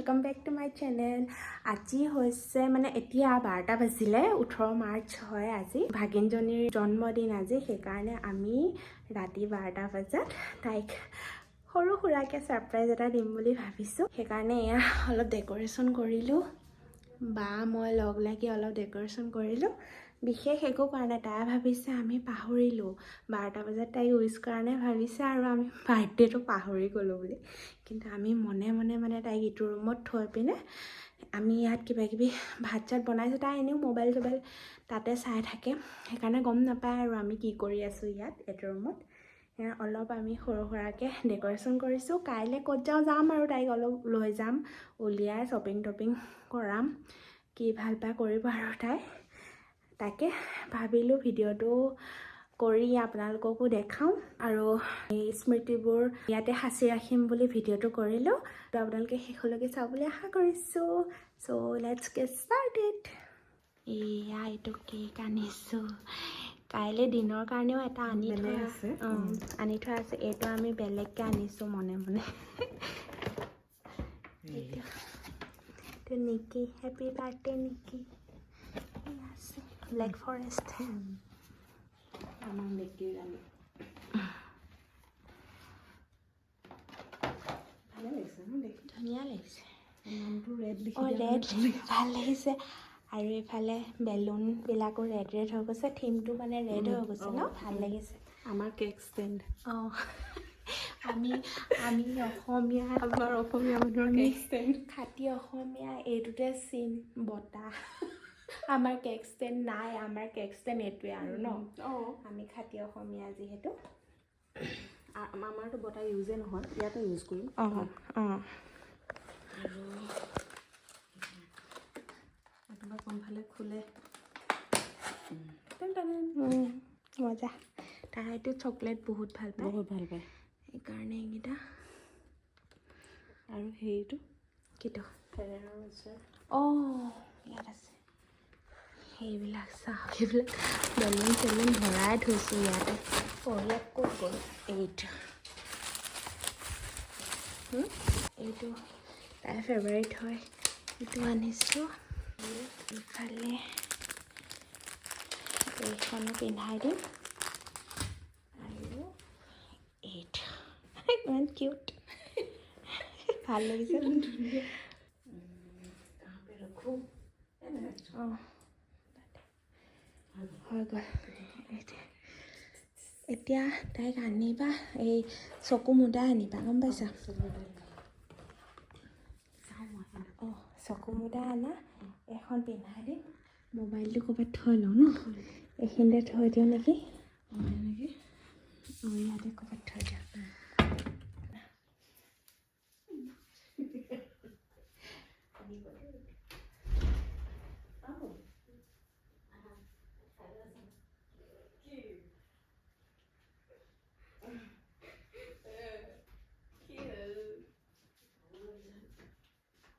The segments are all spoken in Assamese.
Welcome back to my channel. আজি হৈছে, মানে এতিয়া 12টা বাজিলে, 18 মাৰ্চ হয় আজি। ভাগিনজনীৰ জন্মদিন আজি। সেইকাৰণে আমি ৰাতি 12টা বজাত তাইক সৰু সুৰাকৈ ছাৰপ্ৰাইজ এটা দিম বুলি ভাবিছোঁ। সেইকাৰণে এয়া অলপ ডেক'ৰেশ্যন কৰিলোঁ। বা মই লগ লাগি অলপ ডেক'ৰেশ্যন কৰিলোঁ, বিশেষ একো কৰা নাই। তাই ভাবিছে আমি পাহৰিলোঁ, 12টা বজাত তাইক উইচ কৰা নাই ভাবিছে আৰু আমি বাৰ্থডেটো পাহৰি গ'লোঁ বুলি। কিন্তু আমি মনে মনে মানে তাইক ইটো ৰুমত থৈ পিনে আমি ইয়াত কিবা কিবি ভাত চাত বনাইছোঁ। তাই এনেও মোবাইল চবাইল তাতে চাই থাকে, সেইকাৰণে গম নাপায় আৰু আমি কি কৰি আছোঁ ইয়াত এইটো ৰুমত। সেয়া অলপ আমি সৰু সুৰাকৈ ডেক'ৰেশ্যন কৰিছোঁ। কাইলৈ ক'ত যাওঁ যাম আৰু তাইক অলপ লৈ যাম উলিয়াই, শ্বপিং টপিং কৰাম, কি ভাল পায় কৰিব আৰু তাই। তাকে ভাবিলোঁ ভিডিঅ'টো কৰি আপোনালোককো দেখাওঁ আৰু এই স্মৃতিবোৰ ইয়াতে সাঁচি ৰাখিম বুলি ভিডিঅ'টো কৰিলোঁ। তো আপোনালোকে শেষলৈকে চাব বুলি আশা কৰিছোঁ। So let's get started. এয়া এইটো কেক আনিছোঁ। কাইলৈ দিনৰ কাৰণেও এটা আনি বেলেগ থোৱা আছে। অঁ, আনি থোৱা আছে। এইটো আমি বেলেগকৈ আনিছোঁ মনে মনে। এইটো নিকি, হেপী বাৰ্থডে নিকি। এয়া আছে ব্লেক ফৰেষ্ট। আমাৰ মেকীৰ ৰাণী। ভালে লাগিছে ন দেখি? ধুনীয়া লাগিছে। নামটো ৰেড লিখি অঁ। দিয়া ৰেড কাৰণে। ভাল লাগিছে। আৰু এইফালে বেলুনবিলাকো ৰেড ৰেড হৈ গৈছে। থিমটো মানে ৰেড হৈ গৈছে ন, ভাল লাগিছে। আমাৰ কেক ষ্টেণ্ড। অঁ, আমি অসমীয়া। আমাৰ অসমীয়া মানুহৰ কেক ষ্টেণ্ড। খাটি অসমীয়া, এইটোতে চিন বতা। আমাৰ কেক ষ্টেণ্ড নাই, আমাৰ কেক ষ্টেণ্ড এইটোৱে আৰু ন। অঁ। আমি খাটি অসমীয়া যিহেতু। আমাৰতো বটা ইউজে নহয়, ইয়াতে ইউজ কৰিম। অঁ অঁ আৰু এইটো কোনফালে খোলে? Ten ten. মজা। তাইতো চকলেট বহুত ভাল পায়। বহুত ভাল পায়। সেইকাৰণে এইকেইটা। আৰু হেৰিটো? কিটো? ফেৰেৰৰ আছে। অঁ, ইয়াত আছে। সেইবিলাক চাওক, সেইবিলাক বেলুন চেলুন ভৰাই থৈছোঁ ইয়াতে। অঁ, ইয়াত ক'ত গ'ল? এইটো এইটো তাইৰ ফেভাৰিট হয়, এইটো আনিছোঁ। ইফালে এইখনো পিন্ধাই দিম। আৰু এইটো ইমান কিউট, ভাল লাগিছে। कहाँ पे रखूँ? অঁ, হৈ গ'ল। এতিয়া এতিয়া তাইক আনিবা, এই চকু মুদা আনিবা, গম পাইছা? চাওঁ মই। অঁ, চকু মুদা আনা, এখন পিন্ধাই দিম। মোবাইলটো ক'ৰবাত থৈ লওঁ ন? এইখিনিতে থৈ দিওঁ নেকি? অঁ, এনেকৈ। অঁ, ইয়াতে ক'ৰবাত থৈ দিওঁ।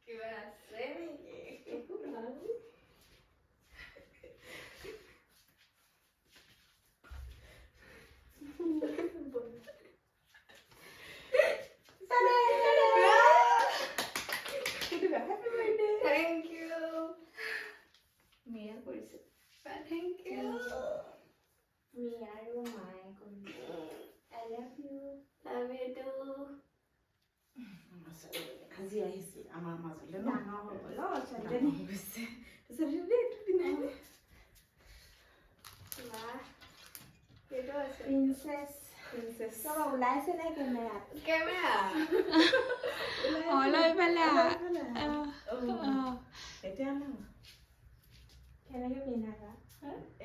কিবা আছে নেকি? একো নাই। Happy birthday. Thank you. মিয়া কৰিছে। Thank you. মি আৰু মায়ে কৰিছে। I love you. Love you too. আজি আহিছিল আমাৰ মাজলৈ ন। ডাঙৰ হৈ গ'ল ন ছোৱালীজনী। ডাঙৰ হৈ গৈছে। ছোৱালীজনী, এইটো পিন্ধাই দে। বাহ, এইটো আছে। প্ৰিন্সেছ। প্ৰিন্সেছ। চব ওলাইছে নাই কেমেৰাত? কেমেৰা। অলপ ইফালে আহা। এতিয়া ন। কেনেকে পিন্ধাবা?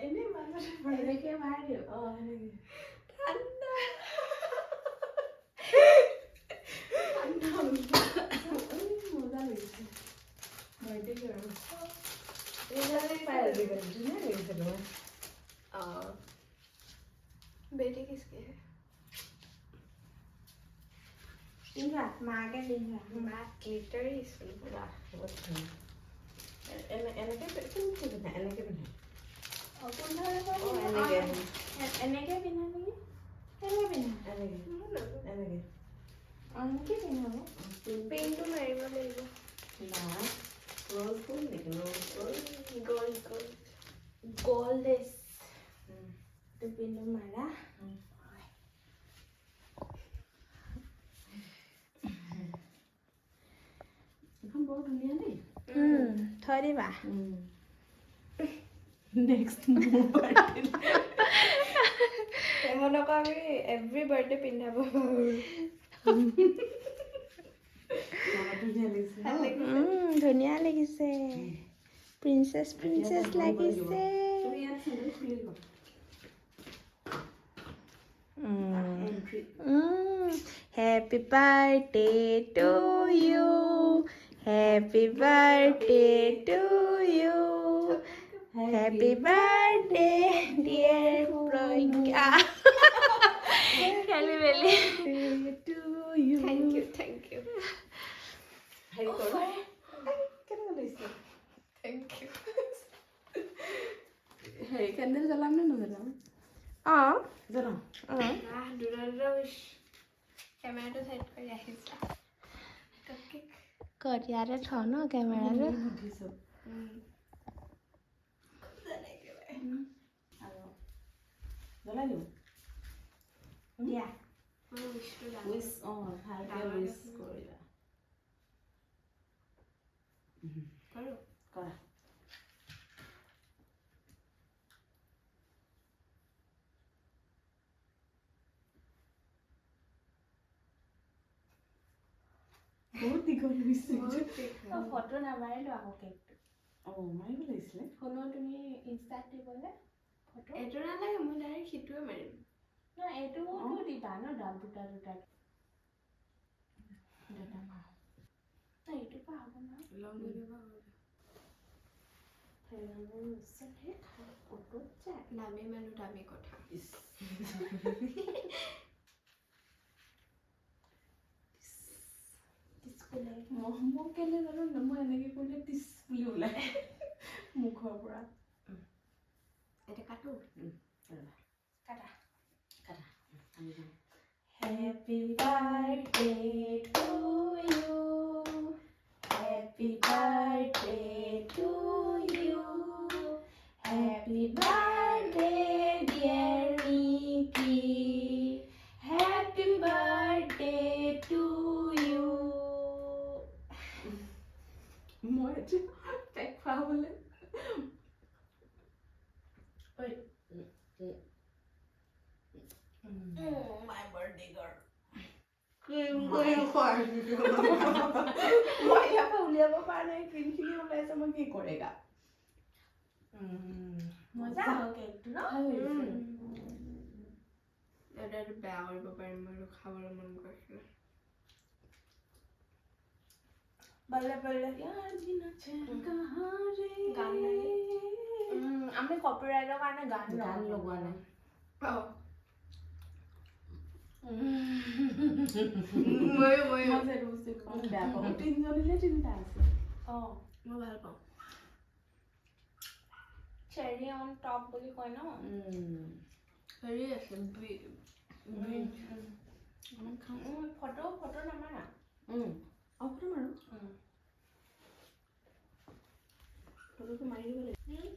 এনেই মাজতে ভৰাই। এনেকে ভৰাই দিওঁ? অঁ, সেনেকে। ঠাণ্ডা। ঠাণ্ডা। মজা লাগিছে বাৰ্থডে আৰু এইবিলাকে পাই আজিকালি। ধুনীয়া লাগিছে তোমাৰ। অঁ, बेटी किसकी है? পিন্ধোৱা, মাকে পিন্ধোৱা। বাহ, গ্লিটাৰী চোন। বাহ, বহুত ধুনীয়া। এনেকে কোনটো পিন্ধা? এনেকে পিন্ধা? অঁ, কোনফালে? অঁ, এনেকে। এনেকে পিন্ধা নেকি? কেনেকে পিন্ধা? এনেকে, এনেকে। অঁ, এনেকে পিন্ধাব। পিনটো মাৰিব লাগিব। ৰ'জ গ'ল্ড নেকি? Rose gold. Gold, gold. Gold এইটো মাৰা। এখন বৰ ধুনীয়া দেই। থৈ দিবা। নেক্সট মোৰ বাৰ্থডে। এখন আকৌ আমি এভৰি বাৰ্থডে পিন্ধাব পাৰোঁ। ধুনীয়া লাগিছে। ভাল লাগিছে। ধুনীয়া লাগিছে, প্ৰিন্সেছ প্ৰিন্সেছ লাগিছে। তুমি ইয়াত চেণ্ডেল খুলি লোৱা। Entry. Happy birthday to you, happy birthday to you, happy birthday dear Pragya. খেলি মেলি। To you. Thank you, thank you. হেৰি কৰোঁ, কেনেকুৱা লাগিছে? Thank you. হেৰি, কেণ্ডেল জ্বলাম নে নজ্বলাম? অঁ। জ্বলাম। অঁ। আহ, দুটা দুটা উইচ। কেমেৰাটো ছেট কৰি আহিছা। কেক। ক'ত? ইয়াতে থওঁ ন কেমেৰাটো? সুধিছোঁ। আৰু জ্বলাই দিওঁ। দিয়া। মই উইচটো ডাঙৰ। উইচ, অঁ, ভালকৈ উইচ কৰিবা। কৰোঁ। কৰা। বহুত দীঘল হৈছে। বহুত দীঘল। ফটো নামাৰিলোঁ আকৌ কেকটো। অঁ, মাৰিব লাগিছিলে। শুনো, তুমি ইনষ্টাত দিবলে ফটো। এইটো নালাগে, মই ডাইৰেক্ট সিটোৱে মাৰিম। ন, এইটোও দিবা ন, দুটা দুটা দুটা মাৰো ন, এইটোৰ পৰা হ'ব ন। লং। ফটোত যায়। দামী মানুহ, দামী কথা। ইছ। মই কেলে জানো, মই এনেকৈ কৰিলে টিচ বুলি ওলায় মুখৰ পৰা। এতিয়া কাটো। ৰ'বা। কাটা। কাটা, আমি যাওঁ। Happy birthday to you. Happy birthday to you. Happy birthday, dear Nikki. Happy birthday to you. মই এতিয়া পেক খুৱাবলৈ। ঐ। My birthday girl. Cream কৰি খোৱা। মই ইয়াৰ পৰা উলিয়াব পৰা নাই, ক্ৰীমখিনি ওলাইছে, মই কি কৰেগা? মজা হ'ব কেকটো ন? ভাল লাগিছে। এটা এইটো বেয়া কৰিব পাৰিম মই, এইটো খাবলৈ মন গৈছিলে। বলে বলে। यार बिना चैन कहाँ रे। গান নাই। আমি কপিৰাইটৰ কাৰণে গান গান লগোৱা নাই। অঁ, ময়ো ময়ো। মই যে এইটো বস্তু ইমান বেয়া পাওঁ। তিনিজনীলে তিনিটা আছে। অঁ। মই ভাল পাওঁ। চেৰি অন টপ বুলি কয় ন। হেৰি আছে। অকণমান খাওঁ। ফটো ফটো নামাৰা? অঁ, ফটো মাৰোঁ। ফটোটো মাৰি দিব লাগিব।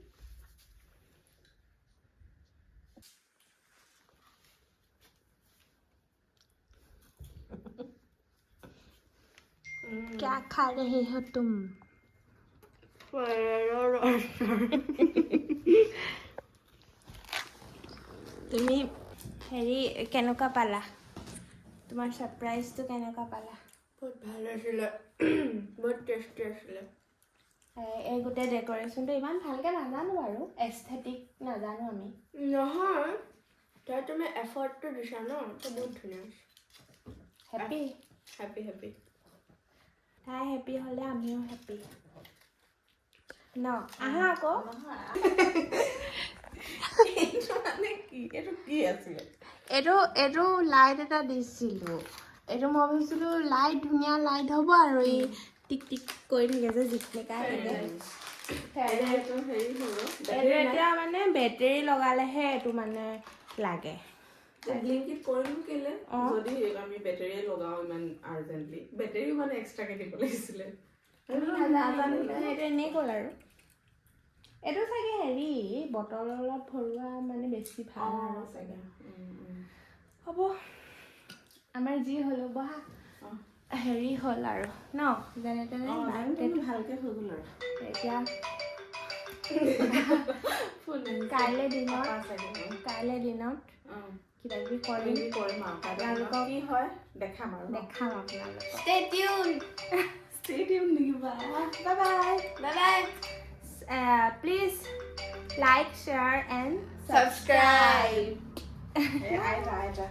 क्या खा रहे हो तुम? তুমি হেৰি কেনেকুৱা পালা? তোমাৰ ছাৰপ্ৰাইজটো কেনেকুৱা পালা? বহুত ভাল আছিলে, বহুত টেষ্টি আছিলে। এই গোটেই ডেক'ৰেশ্যনটো ইমান ভালকৈ নাজানো বাৰু, এস্থেটিক নাজানো আমি। নহয়, তাত তুমি এফৰ্টটো দিছা ন, তো বহুত ধুনীয়া হৈছে। হেপী? Happy, happy. তাই হেপী হ'লে আমিও হেপী ন? আহা আকৌ। এইটো মানে কি? এইটো কি আছিলে? এইটো লাইট এটা দিছিলোঁ। এইটো মই ভাবিছিলোঁ লাইট, ধুনীয়া লাইট হ'ব আৰু এই টিক টিক কৰি থাকে যে, জিকমিকাই থাকে। এইটো হেৰি হ'ব। এইটো এতিয়া মানে বেটেৰী লগালেহে এইটো মানে লাগে। ব্লিংকিট কৰিলো কেলে, যদি আমি বেটেৰীয়ে লগাওঁ ইমান আৰ্জেণ্টলি? বেটেৰীও মানে এক্সট্ৰাকে দিব লাগিছিলে। নাজানিলে সেইটো এনেই গ'ল আৰু। এইটো চাগে হেৰি বটল অলপ ভৰোৱা মানে বেছি ভাল আৰু। চাগে। হ'ব, আমাৰ যি হ'লেও বহা হেৰি হ'ল আৰু ন, যেনে তেনে বাৰ্থডেটো ভালকে হৈ গ'ল আৰু। এতিয়া কাইলৈ দিনত চাগে। কাইলৈ দিনত কিবা কিবি কৰিম। কৰিম আৰু কাইলৈ। আপোনালোকক কি হয় দেখাম আৰু ন? দেখাম আপোনালোকক। Stay tuned. Stay tuned নেকি বা? Bye bye. Bye bye. Please like, share and Subscribe. আইতা আইতা।